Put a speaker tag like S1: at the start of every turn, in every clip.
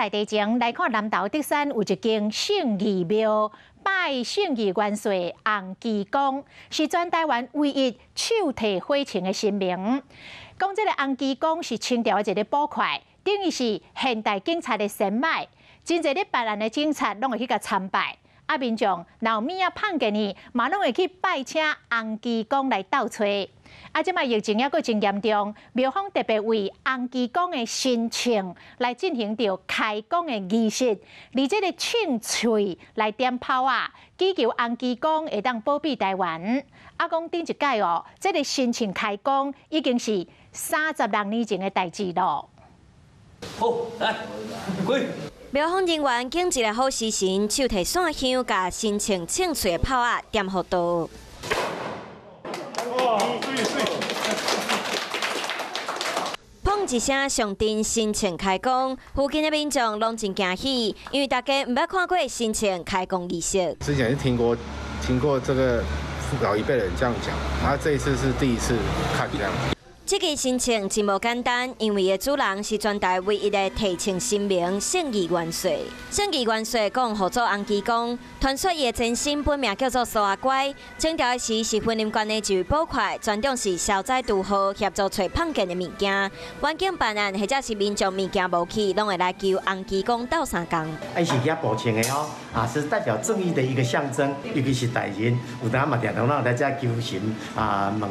S1: 在地前來看南投竹山有一間聖義廟，拜聖義元帥洪基公，是全台灣唯一手提火槍的神明。講這個洪基公是清朝的一个捕快，等於是現代警察的先邁。真濟咧辦案的警察攏會去共參拜。啊，民眾若有物仔碰見伊，嘛攏會去拜請洪基公來鬥揣。啊，這擺疫情猶閣真嚴重，廟方特別為洪基公的神槍來進行著開光的儀式，而這个銃喙來點炮仔，祈求洪基公會當保庇台灣。啊，講頂一擺哦，這个神槍開光已經是36年前的代誌囉。
S2: 好，來，開。
S3: 廟方人員揀一个好時辰，手提線香，共神槍銃喙的炮仔點予道。
S4: 哇，媠媠！
S3: 砰一聲，上陣神槍開光，附近的民眾攏真驚喜，因為大家毋捌看過神槍開光儀式。
S5: 之前是聽過這個老一輩人這樣講，啊，這一次是第一次看這樣。
S3: 這个神槍真無簡單，因為伊的主人是全台唯一的提槍神明聖義元帥。聖義元帥講號做洪基公，傳說伊的前身本名叫做蘇阿乖。清朝時是雲林縣的一位捕快，專長是消災除禍，協助揣碰見的物件。員警辦案或者是民眾物件無去，攏會來求洪基公鬥相共。
S6: 伊是舉步槍的哦，啊，是代表正義的一個象徵，尤其是大人，有當嘛常常攏來遮求神啊問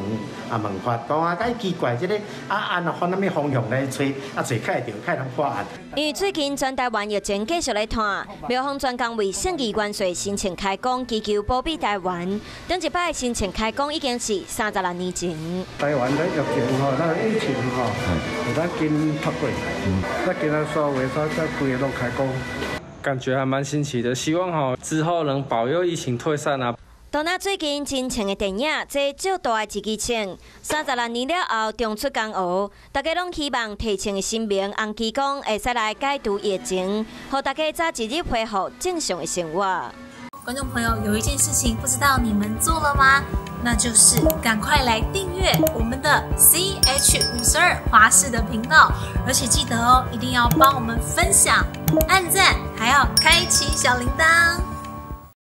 S6: 啊問法，講啊，介奇怪。這个啊，按按啥物方向來揣，啊揣較會著，較會當破案。
S3: 因為最近全台灣疫情繼續咧湠，廟方專工為聖義元帥神槍開光，祈求保庇台灣。頂一擺神槍開光已經是36年前。
S7: 台灣的疫情吼，那疫情吼，會當緊脫過，那今仔所有所才規个攏開光。
S8: 感覺還蠻新奇的，希望吼之後能保佑疫情退散啊。
S3: 就若最近真穿的電影，這足大的一支槍，36年了後重出江湖，大家攏希望提槍的神明洪基公會使來解除疫情，予大家早一日恢復正常的生活。
S9: 觀眾朋友，有一件事情不知道你們做了嗎？那就是趕快來訂閱我們的 CH52華視的頻道，而且記得哦，一定要幫我們分享、按讚，還要開啟小鈴鐺。